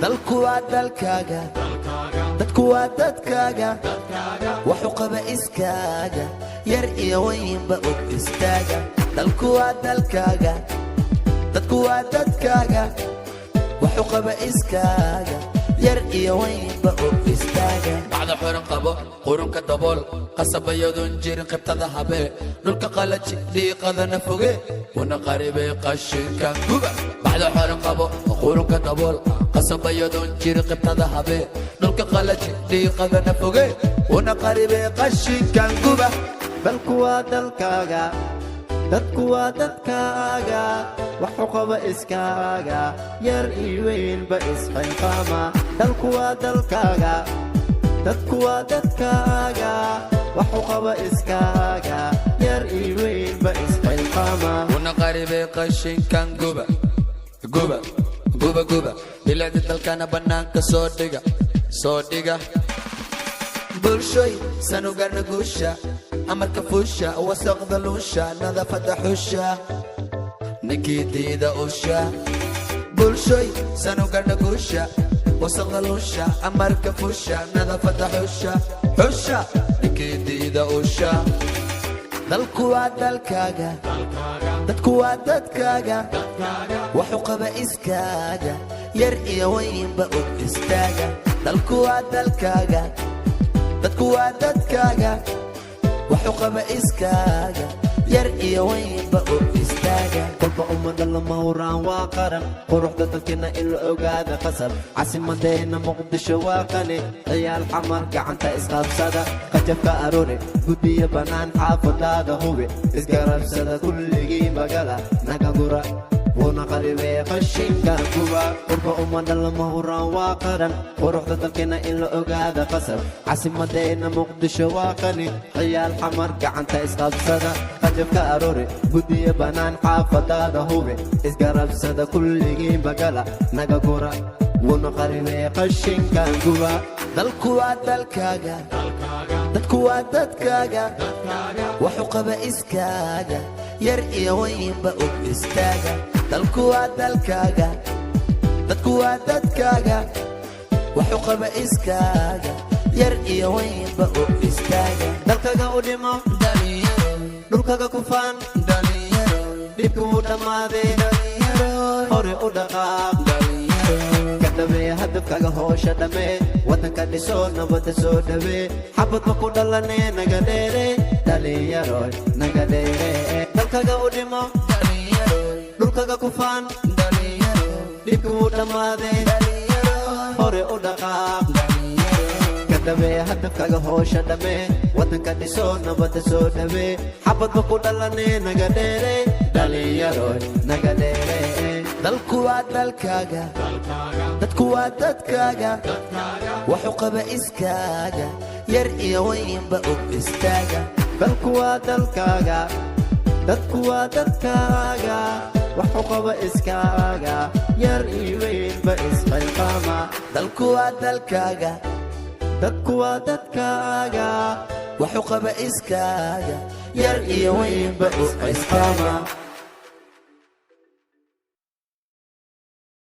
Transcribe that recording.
Dalku waa dalkaaga, dadku waa dadkaaga, waxu qaba iskaaga, yar iyo weynba og istaaga. Dalku waa dalkaaga, dadku waa dadkaaga, waxu qaba iskaaga, yar iyo weynba og istaaga. Bacda xiran qabo, qurunka dabool, qasabayadoon jirin qibtada habee, dhulka qalaji, dhiiqadana foge, una qaribay qashinka guba. Bacda xiran qabo, qurunka dabool, qasabayadoon jirin qibtada habee, dhulka qalaji, dhiiqadana foge, una qaribay qashinkan guba. Dalku waa dalkaaga, dadku waa dadkaaga, waxu qaba iskaaga, yar iyo weynba isxilqaama. Dalku waa dalkaaga, dadku waa dadkaaga, waxu qaba iskaaga, yar iyo weynba isxilqaama. Una qaribay qashinkan guba, guba, guba, guba. Bilicda dalkana bannaanka soo dhiga, soo dhiga. Bulshoy, sanugarna guusha, amarka fuusha, wasaqda luusha, nadaafadda xusha, Ninkii diida usha. Bulshoy, sanugarna guusha, wasaqda luusha, amarka fuusha, nadaafadda xusha, xusha, Ninkii diida usha. Dalku waa dalkaaga, dadku waa dadkaaga, waxu qaba iskaaga, yar iyo weynba og istaaga. Dalku waa dalkaaga, dadku waa dadkaaga, waxu qaba iskaaga, yar iyo weynba og istaaga. Kolba ummadha lama huraan waa qaran, quruxda dalkeena in la ogaada qasab. Casimadeena Muqdisho waa qani, ciyaal Xamar gacanta isqabsada. Qajabka aroore, guddiya bannaan, xaafadaada hubi, isgarabsada kulligii magala naga gura, wuuna qaribee qashinka guba. Kolba ummadha lama huraan waa qaran, quruxda dalkeena in la ogaada qasab. Casimadeena Muqdisho waa qani, ciyaal Xamar gacanta isqabsada. Qajabka aroore, guddiya bannaan, xaafadaada hubi, isgarabsada kulligii magala naga gura, wuuna qaribee qashinka guba. Dalku waa dalkaaga, dadku waa dadkaaga, waxu qaba iskaaga, yar iyo weynba og istaaga. Dalku waa dalkaaga, dadku waa dadkaaga, waxu qaba iskaaga, yar iyo weynba og istaaga. Dalkaga u dhimo, dhulkaga ku faan, dhibka wuu dhammaadee, hore u dhaqaaq, ka dhamee hadafkaga, hoosha dhammee, waddanka dhiso, nabadda soo dhawee. Xabadba ku dhalanee, naga dheere dhalinyaroy, naga dheere. Dalkaga u dhimo, dhulkaga ku faan, dhibka wuu dhammaadee, hore u dhaqaaq, ka dhamee hadafkaga, hoosha dhammee, waddanka dhiso, nabadda soo dhawee. Xabadba ku dhalanee, naga dheere dhalinyaroy, naga dheere. Dalku waa dalkaaga, dadku waa dadkaaga, waxu qaba iskaaga, yar iyo weynba og istaaga. Dalku waa dalkaaga, dadku waa dadkaaga, waxu qaba iskaaga, yar iyo weynba isxilqaama. Dalku waa dalkaaga, dadku waa dadkaaga, waxu qaba iskaaga, yar iyo weynba og istaaga.